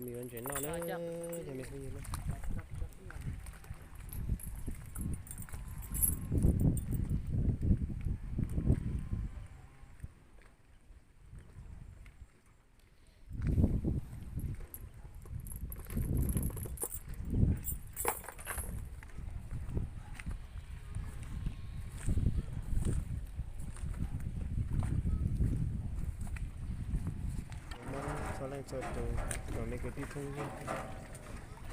ມີຫວັງເຈັນນອນເດີ ຈະມີຜູ້ຍິງເດີ. ຊາວແລງຊາວໂຕ ຕອນນີ້ກໍທີ່ທົ່ງນີ້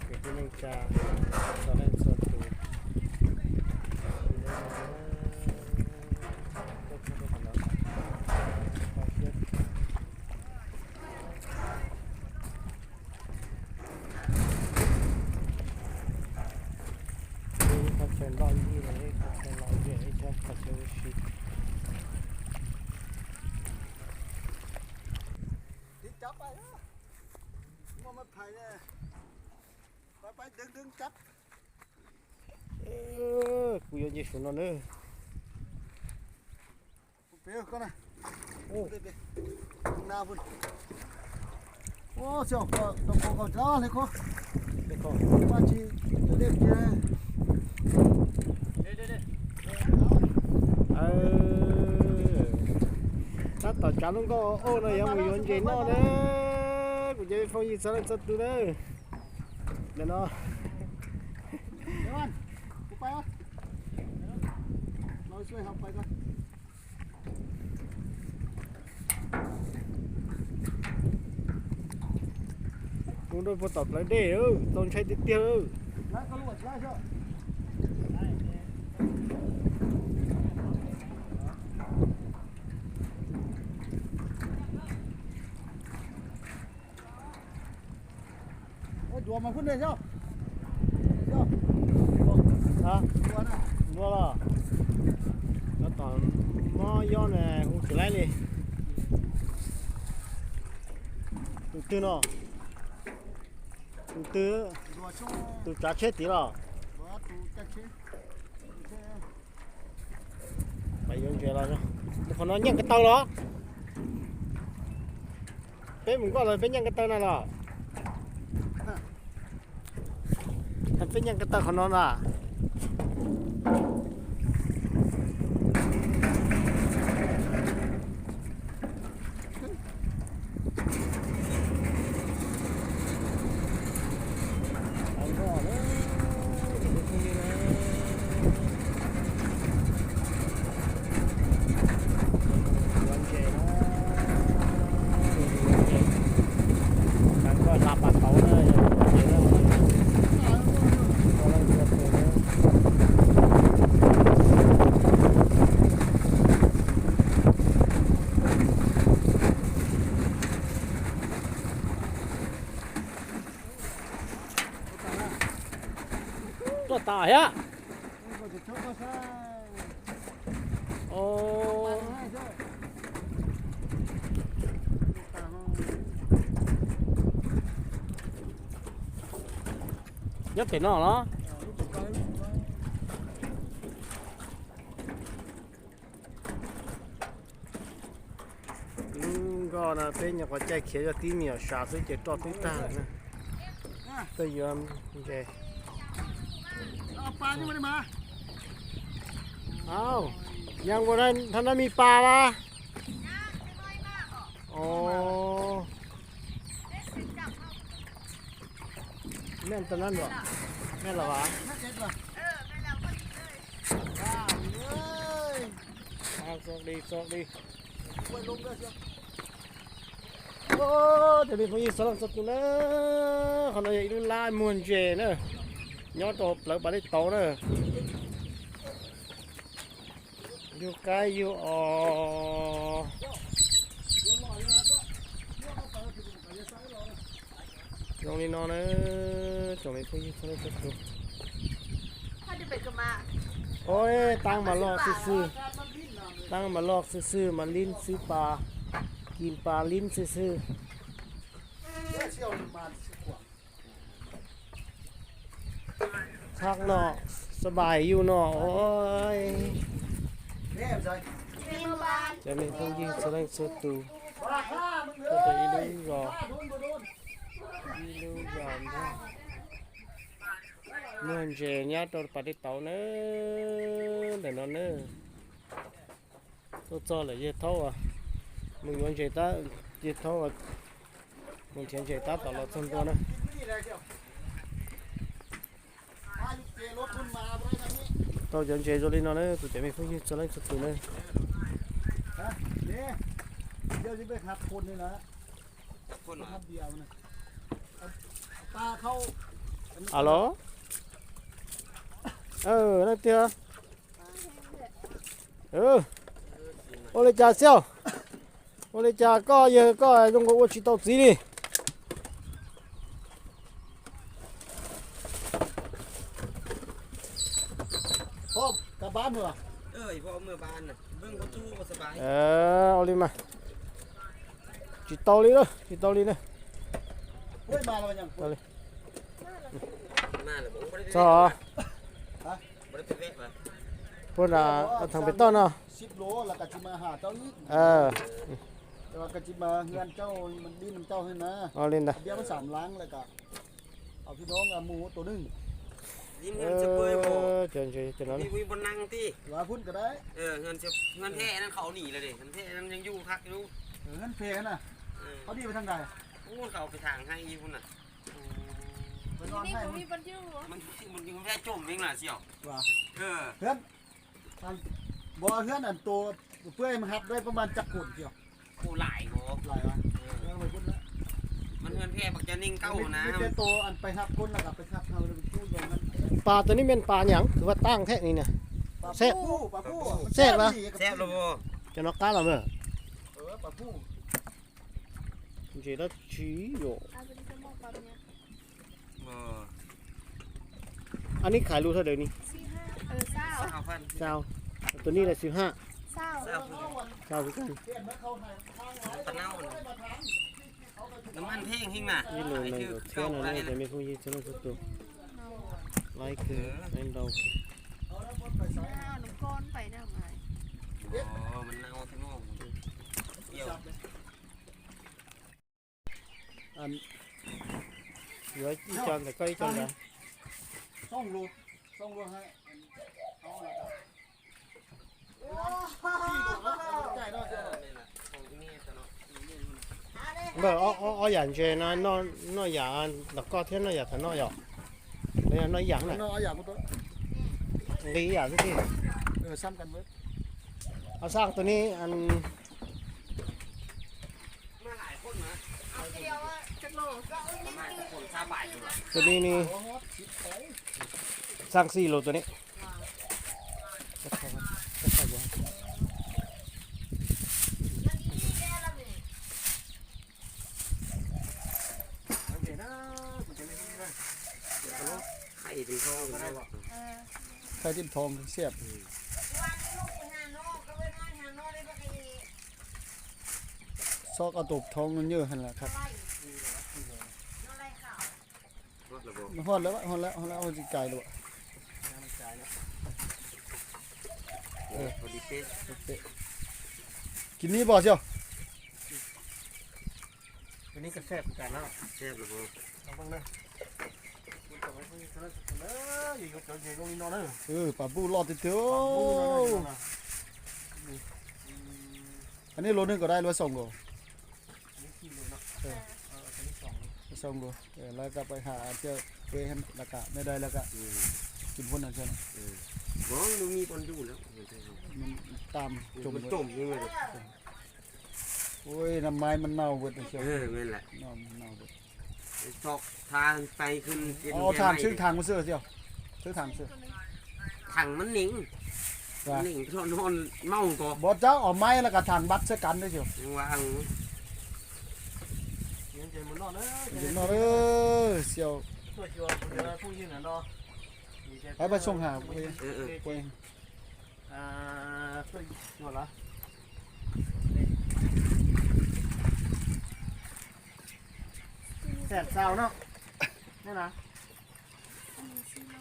ເປັນທີ່ໜຶ່ງຈາກຕອນແລກສ່ວນຕົວ. ຕິດຈັບໄປເດີ ບໍ່ແມ່ນໃຜເດີ. ໄປໆ ດຶງໆ ຈັບ. ເອີ ກູຢອນເຢຊູນອນເດີ ເປັນກ່ອນນະ. ໂອ້ ເປັນໆ ຂ້າງໜ້າພຸ້ນ. ໂອ້ ສຽວກໍຕ້ອງເຂົ້າເຈົ້າເລີຍກໍ ເປັນກໍວ່າຊິເລັບເຈ. ເອີ ຖ້າຕໍ່ຈານລົງກໍໂອ້ນະ ຍັງບໍ່ຢອນເຢັນນອນເດີ. ກູຈະໄປຟັງຍິງສາລະສັດຕູເດີ. ແນ່ນອນ ດຽວກ່ອນ ກູໄປວະ ເຮົາຊ່ວຍເຮົາໄປກ່ອນ. ລຸງໂດນບໍ່ຕອບໄລເດ້ເອີ ຕ້ອງໃຊ້ຕິດຕຽວເອີ. ໂອ້ຍ ດວງມາພຸ້ນເດ້ເຈົ້າ ເຈົ້າ ຮະ ດວງນະ ດວງລະ ແລ້ວຕອນໝໍຍ້ອນແຫຼະ ຮູ້ຊິໄລ່ນີ້ ຕື່ນເນາະ ຕື່ນ ດວງຊ່ວງ ຕື່ນຈາເຊຕິລະ ບໍ່ ຕູ້ຈາເຊ. ໄປຍົງເຈລະເນາະ ບໍ່ຂໍນອນຫຍັງກະເຕົາຫຼອກ ເປັນມຶງກໍເລີຍເປັນຫຍັງກະເຕົານັ້ນລະ ຄັນເປັນຫຍັງກະເຕົາຂອງນອນລະ. ຕົວຕາຍອະ ໂອ້ ຍັງເປັນນອກເນາະ. ອືມ ກໍນະ ເປັນຫຍັງກໍໃຈຂຽວ ຈະຕີເໝີຍສາວ ຊື້ເຈັດຕອກຕຸ້ງຕ່າງນະ ເປັນຢູ່ນຳໃຈ ເອົາປາຍັງບໍ່ໄດ້ມາ. ອ້າວ ຍັງບໍ່ໄດ້ ທັນໄດ້ມີປາວະ? ອໍ ແມ່ນຕອນນັ້ນບໍ່? ແມ່ນລະຫວາ? ເອີ ແມ່ນແລ້ວ ພໍດີເລີຍ ວ້າວເອີຍ. ອ້າວ ໂຊກດີ ໂຊກດີ ໂອ້ຍ ລົງເດີ ໂອ້ ຈະມີຜູ້ຍິງສະລັບສັດຢູ່ເດີ ຂະໜາດໃຫຍ່ລຸນລາຍມ່ວນເຈເດີ ຍອດໂຕເປີບາໄດ້ໂຕເດີ ຢູ່ໄກຢູ່ອໍ. ຊ່ວງນີ້ເນາະເອີ ຊ່ວງນີ້ຜູ້ຍິງເຂົາເຈົ້າເກັບຢູ່ ໂອ້ຍ ຕັ້ງມາລອກຊື່ໆ ຕັ້ງມາລອກຊື່ໆ ມາຫຼິ້ນຊື້ປາ ກິນປາຫຼິ້ນຊື່ໆ. ຄັກເນາະ ສະບາຍຢູ່ເນາະ ໂອ້ຍ ຈະມີຜູ້ຍິງສະແດງສັດຕູ ກໍໄປອີ່ລຸງກໍ Mưa về nhá, tôi bà đi tàu nữa, để nó nữa. Tôi cho là dê thâu à. Mình muốn dê ta, dê thâu à. Mình chén dê ta tàu là thôn tôi nữa. Tàu chén dê rồi đi nó nữa, tụi trẻ mình không như cho lấy cho tụi nữa. ເຈົ້າຊິໄປຮັບຄົນນີ້ນະ ຄົນຫວາ? ຮັບເບຍມັນນະ ເອົາປາເຂົ້າ. ອາໂຫຼ ເອີ ນັ້ນເທື່ອ ເອີ ໂອເລຈາຊຽວ ໂອເລຈາກໍເຢີກໍຍົງກໍອວດຊິເຕົາຊີນີ້. ພໍ່ກັບບ້ານເນາະ. ເອີ ພໍ່ເມືອບ້ານນະ ເບິ່ງປະຕູບໍ່ສະບາຍ. ເອີ ເອົາລີມາ ຈິເຕົາລີເດີ ຈິເຕົາລີເດີ. ໂອ້ຍ ມາແລ້ວຍັງ ເອົາລີ ມາແລ້ວບໍ່? ບໍ່ໄດ້ໄປແວະ ຮະ ບໍ່ໄດ້ໄປແວະຫວາ? ພຸ້ນນະ ເອົາຖັງໄປຕ້ອນເນາະ ສິບໂລ ແລ້ວກໍຊິມາຫາເຈົ້າອີກ. ເອີ ແຕ່ວ່າກໍຊິມາເຮືອນເຈົ້າ ມັນຫຼິ້ນນຳເຈົ້າຫັ້ນນະ. ເອົາຫຼິ້ນນະ ເບຍມັນສາມຫຼັງ ແລ້ວກໍ ເອົາພີ່ນ້ອງ ເອົາໝູໂຕໜຶ່ງ. ຫຼິ້ນເຮືອນສະເປີຍບໍ່? ເອີ ເຊີນ ເຊີນ ເຊີນ ມີ ມີບ່ອນນັ່ງຕິ? ວ່າພຸ້ນກໍໄດ້. ເອີ ເຮືອນສະ ເຮືອນແພນັ້ນເຂົາເອົາໜີແລ້ວເດ້ ເຮືອນແພນັ້ນຍັງຢູ່ຄັກຢູ່. ເອີ ເຮືອນແພຫັ້ນນະ ເອີ ເຂົາໜີໄປທາງໃດ? ໂອ້ ເຂົາໄປທາງໄຮ່ພຸ້ນນະ. ໂອ້ ໄປນອນໄຮ່ ມັນບໍ່ມີບ່ອນຢູ່ ມັນ ມັນ ມັນແພຈົມເອງລະສ່ຽວ. ວ່າ ເອີ ເຮືອນ ອັນ ບໍ່ ເຮືອນອັນໂຕເປື່ອຍມັນຮັບໄດ້ປະມານຈັກຄົນສ່ຽວ? ໂອ້ ຫຼາຍບໍ່? ຫຼາຍວະ? ເອີ ເອົາໄປພຸ້ນລະ ມັນເຮືອນແພບັກຈານິງເກົ່ານະ ມີແຕ່ໂຕອັນໄປຮັບຄົນ ແລ້ວກໍໄປຮັບເຮົາ ແລ້ວໄປຈູດລົງນັ້ນ. ປາໂຕນີ້ແມ່ນປາຫຍັງ? ຄືວ່າຕັ້ງແທ້ນີ້ນະ. ປາ ແຊບ ປາປູ ປາປູ ແຊບຫວາ? ແຊບລະບໍ່? ຈະນອກກາລະເມີ. ເອີ ປາປູ. ເຈລະຈີໂຍ ບໍ່ ອັນນີ້ຂາຍໂລເທົ່າໃດນີ້? ສິບຫ້າ ເອີ ຊາວ ຊາວພັນ ຊາວ ໂຕນີ້ລະສິບຫ້າ ຊາວ ຊາວ ຊາວຄືກັນ. ປາເນົ່າ ນ້ຳມັນແພງແຮງນະ ນີ້ໂລໜຶ່ງກໍເທື່ອນະ ແຕ່ມີຜູ້ຍິງສະຫຼຸບສຸດໂຕ ຫຼາຍຄື ເອີ ໃນເຮົາ ເອົານ້ຳກ້ອນໄປນຳ ບໍ່ ມັນເນົ່າ ເອີ ກ່ຽວ. ອັນ ເຫຼືອອີກຈານ ແຕ່ກໍອີກຈານນະ ສອງໂລ ສອງໂລໃຫ້ ເອົາລະກະ ເບິ່ງ ເອົາ ເອົາ ເອົາຢ່າງເຈນະ ນ້ອຍ ນ້ອຍຢ່າງ ແລ້ວກໍເທນ້ອຍຢ່າງ ນ້ອຍອອກ ແລ້ວນ້ອຍຢ່າງນະ ນ້ອຍຢ່າງ ດີຢ່າງທີ່ ເອີ ຊ້ຳກັນເບິດ ເອົາສ້າງໂຕນີ້ ອັນ ມາຫຼາຍຄົນນະ ເອົາດຽວ ຈັກໂລ ປະມານຈັກຄົນ ຊາວປາຍຄົນຫວາ? ໂຕນີ້ນີ້ ສ້າງສີ່ໂລໂຕນີ້ ຈັກເຂົ້າ ຈັກເຂົ້າບໍ່? ໄຂ່ເປັນທອງ ໄຂ່ເຕັມທອງແຊບ. ຊອກເອົາໂຕທອງມັນເຢີຫັ້ນລະຄັກ. ຮອດແລ້ວບໍ່? ຮອດແລ້ວ ຮອດແລ້ວ ຮອດແລ້ວ ເຮົາຊິກາຍແລ້ວ. ເອີ ພໍດີເປະ ເປະ. ກິນນີ້ບໍ່ສ່ຽວ? ອັນນີ້ກໍແຊບຄືກັນເນາະ. ແຊບແລ້ວບໍ່? ລອງເບິ່ງເດີ. ເອີ ປາບູຫຼອດຕິດເທີ. ອັນນີ້ໂລໜຶ່ງກໍໄດ້ ຫຼືວ່າສອງໂລ? ອັນນີ້ສີ່ໂລເນາະ. ເອີ ເອີ ອັນນີ້ສອງໂລ ສອງໂລ. ເອີ ແລ້ວກໍໄປຫາເຈົ້າເວຫັ້ນ ແລ້ວກໍແນວໃດ ແລ້ວກໍ ອືມ ກິນພຸ້ນນະເຈົ້າ. ເອີ ບໍ່ ມັນບໍ່ມີບ່ອນຢູ່ແລ້ວ ມັນຕາມ ມັນຈົມ ມັນຈົມຢູ່ເລີຍ. ໂອ້ຍ ນ້ຳໄມ້ມັນເນົ່າເບິດເນາະ. ເອີ ແມ່ນແຫຼະ ເນົ່າ ເນົ່າເບິດ. ຊອກທາງໄປຂຶ້ນ ເອົາຖ່ານ ຊື້ຖັງມາເສີດສ່ຽວ ຊື້ຖັງເສີດ. ຖັງມັນໜິງ ໜິງນອນເມົາກໍ. ບໍ່ ເຈົ້າເອົາໄມ້ແລ້ວກໍຖັງບັດໃສ່ກັນເດີສ່ຽວ. ຍັງວ່າເອົາ ເຢັນໃຈໝົດເນາະເດີ ເຢັນເນາະເດີສ່ຽວ. ໄປ ໄປສົ່ງຫາ ເອີ ເອີ ເອີ. ອ່າ ຊ່ວຍຢູ່ລະ ແສນຊາວເນາະ ນີ້ນະ. ອືມ ສີ່ໂລ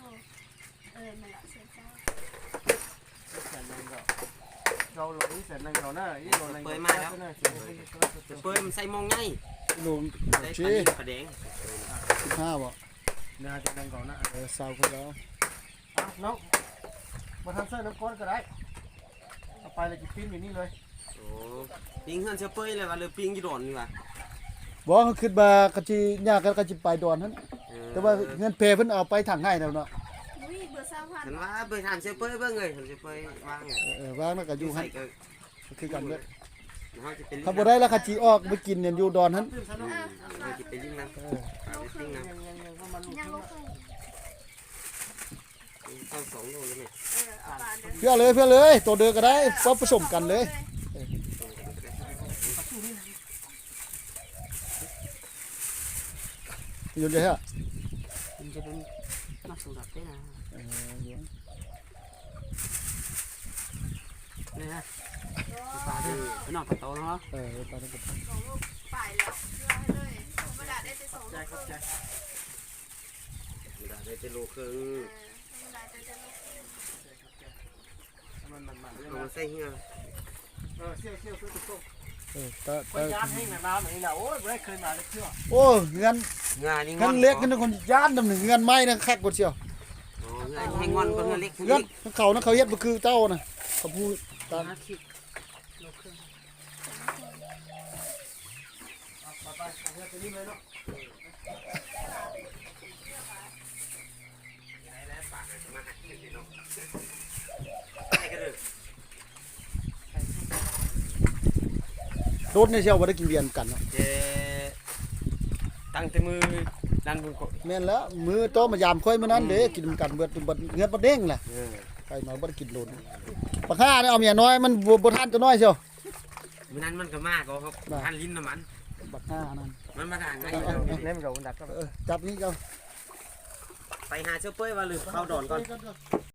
ເອີ ແມ່ນລະ ແສນຊາວ ແສນໜຶ່ງກໍ ເກົ້າໂລ ແສນໜຶ່ງເຂົານະ ອີກໂລໜຶ່ງ ເປີຍມາແລ້ວ ເປີຍມັນໃສ່ໝ່ອງໃຫຍ່. ໂລ ໄດ້ ໂອເຄ ປານິນປາແດງ ສິບຫ້າບໍ່? ໜ້າຈະແບ່ງເຂົານະ ເອີ ຊາວຄົນລາວ. ເອົານ້ອງ ບໍ່ທັນໃສ່ນ້ຳກ້ອນກໍໄດ້ ເອົາໄປແລ້ວຊິປີ້ງຢູ່ນີ້ເລີຍ. ໂອ້ ປີ້ງເຮືອນເຊຍເປີຍແລ້ວວ່າ ຫຼືປີ້ງຢູ່ດອນນີ້ວ່າ? ບໍ່ ເຮົາຄິດວ່າເຂົາຊິຍາກກັນ ເຂົາຊິໄປດອນຫັ້ນ ເອີ ແຕ່ວ່າເຮືອນແພເພິ່ນເອົາໄປທາງໃຫ້ແລ້ວເນາະ. ອຸ້ຍ ເບີຊາວພັນ ເພິ່ນວ່າເບີຖາມເຊຍເປີຍເບິ່ງເລີຍ ເຊຍເປີຍວ່າງ ເອີ ເອີ ວ່າງແລ້ວກໍຢູ່ຫັ້ນ ຄືກັນເບິດ. ເຮົາຈະໄປ ຖ້າບໍ່ໄດ້ແລ້ວ ເຂົາຊິອອກໄປກິນຢູ່ດອນຫັ້ນ. ອືມ ເຮົາຈະໄປຫຼິ້ນນຳ ເອີ ໄປປີ້ງນຳ ຍັງລົງ ເອົາສອງໂລເລີຍແມ່ ເອີ ເອົາປານ ເພື່ອເລີຍ ເພື່ອເລີຍ ໂຕເດີກໍໄດ້ ເອີ ປະສົມກັນເລີຍ ເອີ ໂຍນໄດ້ຮະ ມັນຈະເປັນນັກສຳລັບເດ້ນະ ເອີ ໂຍນ ນີ້ຮະ ປາເດີ ໄປນອນປາໂຕເນາະ ເອີ ປາໂຕ ສອງລູກໄປແລ້ວ ເພື່ອໃຫ້ເລີຍ ທຳມະດາໄດ້ແຕ່ສອງລູກເຄິ່ງ ທຳມະດາໄດ້ແຕ່ໂລເຄິ່ງ ເອີ ທຳມະດາໄດ້ແຕ່ໂລເຄິ່ງ ມັນ ມັນ ມັນ ເອົາມາໃສ່ເຮືອ ເອີ ສ່ຽວ ສ່ຽວ ເພື່ອຈະຕົກ ເອີ ຕາ ຕາ ຂ້ອຍຢ້ານແຮງນະ ນ້ຳອັນນີ້ນະ ໂອ້ຍ ບໍ່ໄດ້ເຄີຍມາຈັກເທື່ອ ໂອ້ ເຮືອນ ເຮືອນີ້ ເຮືອນເຫຼັກ ເຮືອນຄົນຢ້ານນຳ ເຮືອນໄມ້ນະຄັກກົວ່າສ່ຽວ ໂອ້ ເຮືອນແຮງງອນກວ່າເຮືອນເຫຼັກ ເຮືອນເຂົານະ ເຂົາເຮັດບໍ່ຄືເຈົ້ານະ ເຂົາຜູ້ຕາ ໂດນໃນເຊວບໍ່ໄດ້ກິນເບຍນຳກັນເນາະ ແຕ່ຕັ້ງແຕ່ມື້ນັ້ນພຸ້ນກໍ ແມ່ນແລ້ວ ມື້ໂຕມາຢາມຂ້ອຍມື້ນັ້ນເດ້ ອືມ ກິນນຳກັນເບິດ ເບິດເຮືອນເບິດເດ້ງແຫຼະ ເອີ ໄປມາບໍ່ໄດ້ກິນໂດນ ບັກຫ່ານີ້ເອົາເມຍນ້ອຍ ມັນບໍ່ ບໍ່ທານຕົວນ້ອຍເຊວ ມື້ນັ້ນມັນກໍມາກໍ ມາ ທ່ານຫຼິ້ນນຳມັນ ບັກຫ່ານັ້ນ ມັນມາທາງໃນ ເອີ ເອີ ເອີ ເອີ ຈັບນີ້ເຈົ້າ ໄປຫາເຊຍເປີຍວ່າ ຫຼືເຂົ້າດອນກ່ອນ.